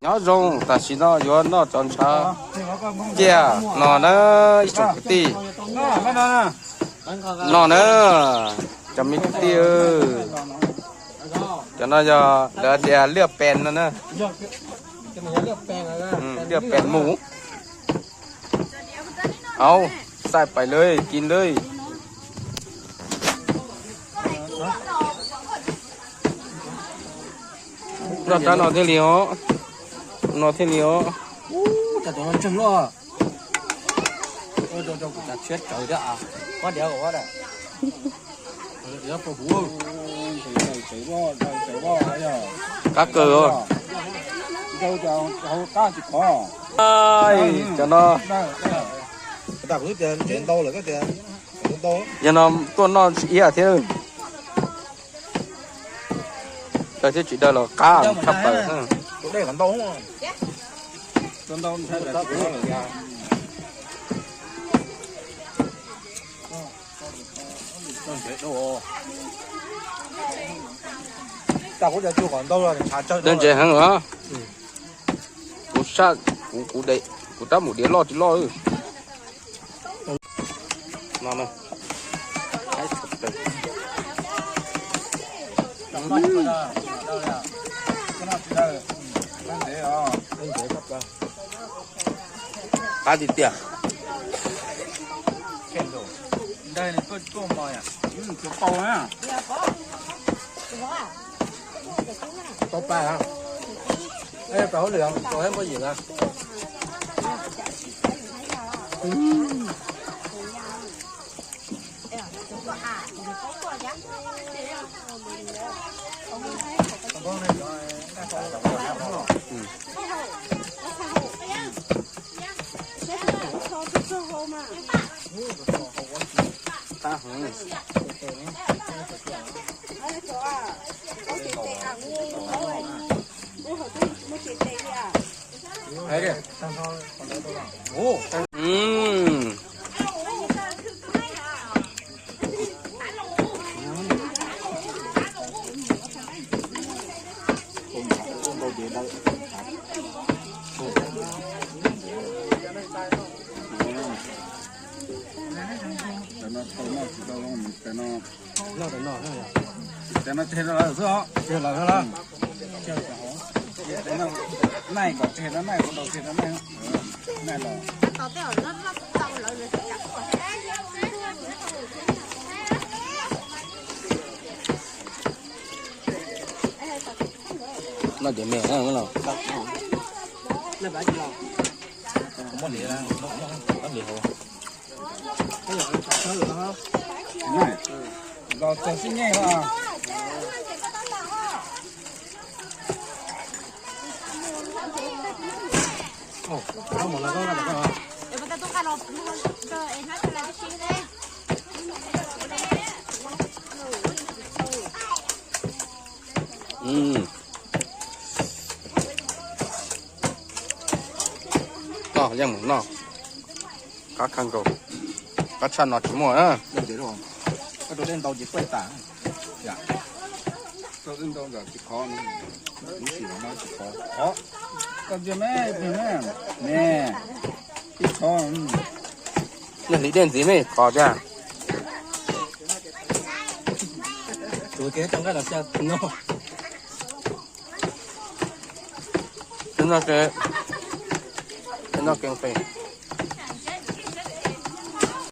Nyob zoo, tam sim no yuav noj cov ntshav ciaj no na, ib tsoom kwv tij. No na, cov me kwv tij, cov no yog lawv tias liaj pes no na, liaj pes mus. Au, xaij pais lawm, kis lawm. Noj rab no thiaj li os, no thiaj li os. Qab kawg. Cov no, yog no tuaj noj ib yam thiab. Daws thiab tsis daws los qab tshaj plaws. Daws ntses heev os. Kuv saj, kuv, kuv rab mus diav loj tsis loj. Qab tiag tiag. Cov no tseg rau lawv xwb os. Naij kom tseg rau naij, kom tseg rau naij. Noj ces me na. Los txog xib nyej os. Noj, yeej mus noj. Qab kawg nkaus, qab tshaj no tsis muaj. Hliv dej ntxiv me qhov thiab. Noj, noj ke nqis.